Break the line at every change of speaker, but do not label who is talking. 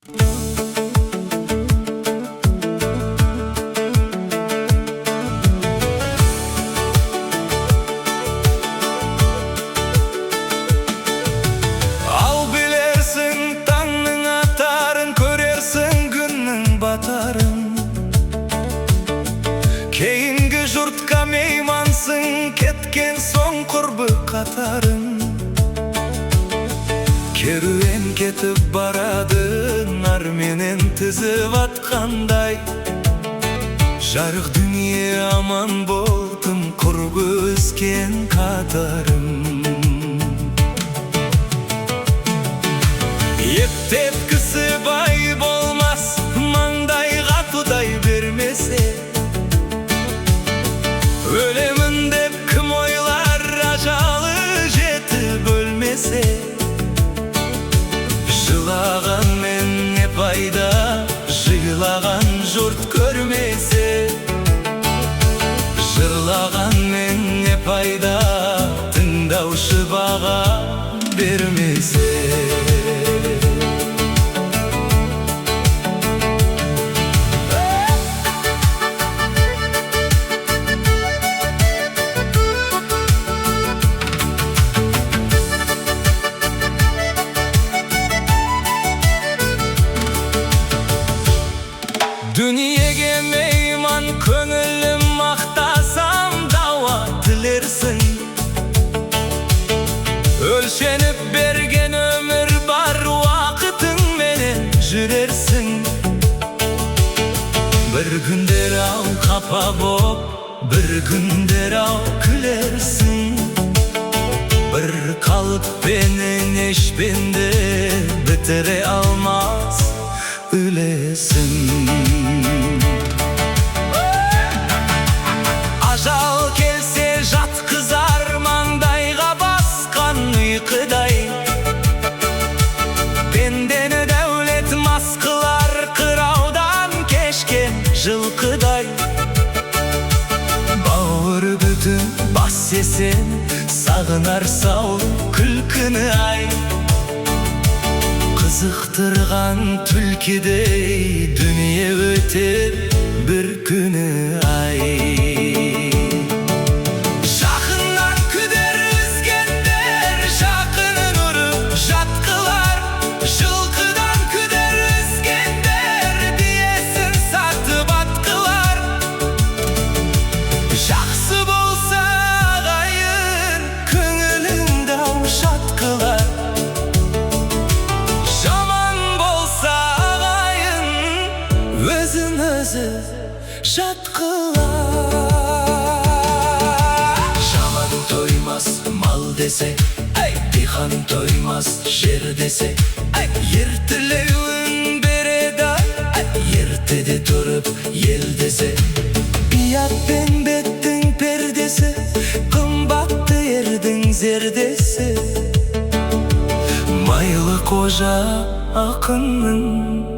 Ал білерсің таңның атарын, көрерсің күннің батарын. Кейінгі жұртқа меймансың, кеткен соң құрбы қатарың. Керуен кетіп барады, нарменен тізіп атқандай. Жарық дүние, аман болдым, құрбы, өскен қатарым. Ептеп кісі бай болмас, маңдайға құдай бермесе. Өлемін деп кім ойлар, ажалы жетіп өлмесе. Жылағанмен не пайда, жыйлаған жұрт көрмесе. Жырлағанмен не пайда, тыңдаушы баға бермесе. Дүниеге мейман көңілім, мақтасам дауа тілерсің. Өлшеніп берген өмір бар, уақытыңменен жүрерсің. Бір күндер ау қапа боп, бір күндер ау күлерсің. Бір қалыппенен еш пенде бітіре алмас үлесін. Ажал келсе жатқызар, маңдайға басқан ұйқыдай. Пендені дәулет мас қылар, қыраудан кешкен жылқыдай. Бауыры бүтін, бас есен, сағынар сау күлкіні ай. Қызықтырған түлкідей дүние өтер бір күні ай. Жақыннан күдер үзгендер, жақынын ұрып жат қылар. Жылқыдан күдер үзгендер, биесін сатып ат қылар. Жақсы болса ағайын, көңіліңді ау шат қылар. Жаман болса ағайын, өзін өзі жат қылар. Жаман тоймас мал десе, дихан тоймас жер десе. Ертелеуін береді ай, ертеде тұрып ел десе. Ұят пен беттің пердесі, қымбатты ердің зердесі. Майлы қожа ақынның